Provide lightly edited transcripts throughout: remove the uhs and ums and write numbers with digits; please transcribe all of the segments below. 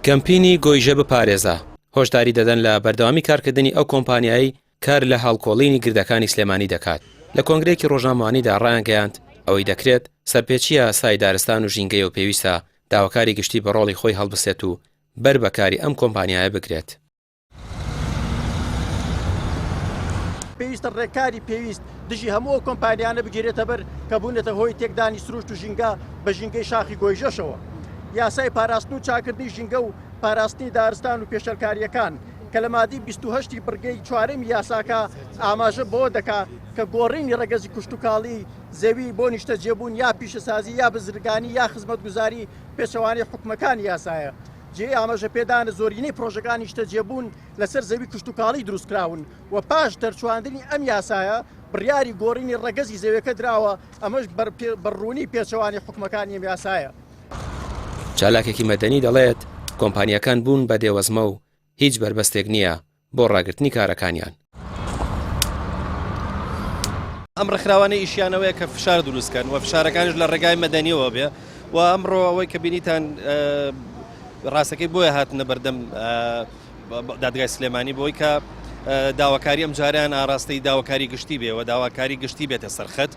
کەمپینی گۆیژە بپارێزە هۆشداری دەدەن لە بەردەوامی کارکردنی ئەو کۆمپانیایەی کار لە هەڵکۆڵینی گردەکانی سلێمانی دەکات، لە کۆنگرەیەکی ڕۆژنامەوانیدا ڕایانگەیاند، ئەوەی دەکرێت سەرپێچییە یاسای دارستان و ژینگەیە و پێویستە داواکاری گشتی بە ڕۆڵی خۆی هەڵبسێت و بەر بە کاری ئەم کۆمپانیایە بگرێت. پێویستە ڕێکاری پێویست دژی هەموو ئەو کۆمپانیانە بگیرێتەبەر کە بوونەتە هۆی تێکدانی سروشت و ژینگە بە ژینگەی شاخی گۆیژەشەوە. یاسای پاراستن و چاکردنی ژینگە و پاراستنی دارستان و پێشێلکارییەکان کە لە مادەی 28 ی بڕگەی چوارەمی یاساکە ئاماژە بەوە دەکا کە گۆڕینی ڕەگەزی کشتوکاڵی زەوی بۆ نیشتەجێبوون یا پیشەسازی یا بزرگانی یا خزمەتگوزاری پێچەوانەی حوکمەکانی یاسایە. جێی ئاماژە پێدانە زۆرینەی پرۆژەکانی نیشتەجێبوون لەسەر زەوی کشتوکاڵی دروستکراون و پاش دەرچواندنی ئەم یاسایە بڕیاری گۆڕینی ڕەگەزی زەویەکە دراوە، ئەمەش بە ڕوونی پێچەوانەی حوکمەکانی ئەم یاسایە. چالاکێکی مەدەنی دەڵێت، کۆمپانیاکان بوون بە دێوەزمە و هیچ بەربەستێک نییە بۆ ڕاگرتنی کارەکانیان. ئەم ڕێکخراوانە ئیشیان ئەوەیە کە فشار دروست کەن و فشارەکانیش لە ڕێگای مەدەنیەوە بێ و ئەمڕۆ ئەوەی کە بینیتان ڕاستەکەی بۆیە هاتنە بەردەم دادگای سلێمانی بۆی کە داواکاری ئەم جاریان ئاراستەی داواکاری گشتی بێ و داواکاری گشتی بێتە سەرخەت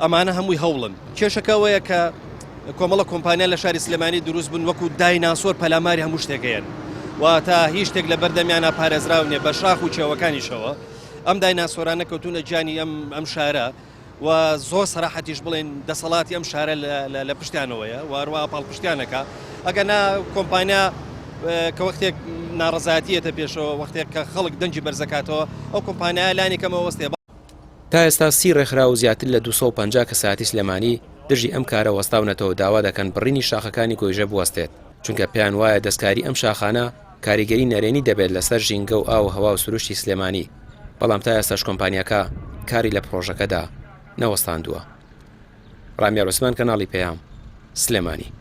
ئەمانە هەمووی هەوڵن کێشەکە ئەوەیە کە کۆمەڵە کۆمپانیا لە شاری سلێمانی دروست بوون وەکو دایناسۆر پەلاماری هەموو شتێکەیەن واتە هیچ شتێک لە بەردەمیانە پارێزراو نیە بە شاخ و کێوەکانیشەوە ئەم دایناسۆرانە کەوتونە گیانی ئەم ئەم شارە و زۆر سەراحەتیش بڵێن دەسەڵاتی ئەم شارە لە پشتیانەوەیە و هەروە پاڵپشتیانەکە ئەگەر نا کۆمپانیا کە وەختێک ناڕەزایەتیەتە پێشەوە وەختێک کە خەڵک دەنگی بەرزەکاتەوە ئەو کۆمپانیا لانی کەمەوە وەستێ تا ئێستا سی ڕێکخراو و زیاتر لە 250 کەسایەتی سلێمانی دژی ئەم کارە وەستاونەتەوە و داوا دەکەن بڕینی شاخەکانی گۆیژە بوەستێت، چونکە پێیان وایە دەستکاری ئەم شاخانە کاریگەری نەرێنی دەبێت لەسەر ژینگە و ئاو و هەوا و سروشتی سلێمانی، بەڵام تا ئێستاش کۆمپانیاکە کاری لە پڕۆژەکەدا نەوەستاندووە. ڕامیار عوسمان کەناڵی پەیام، سلێمانی.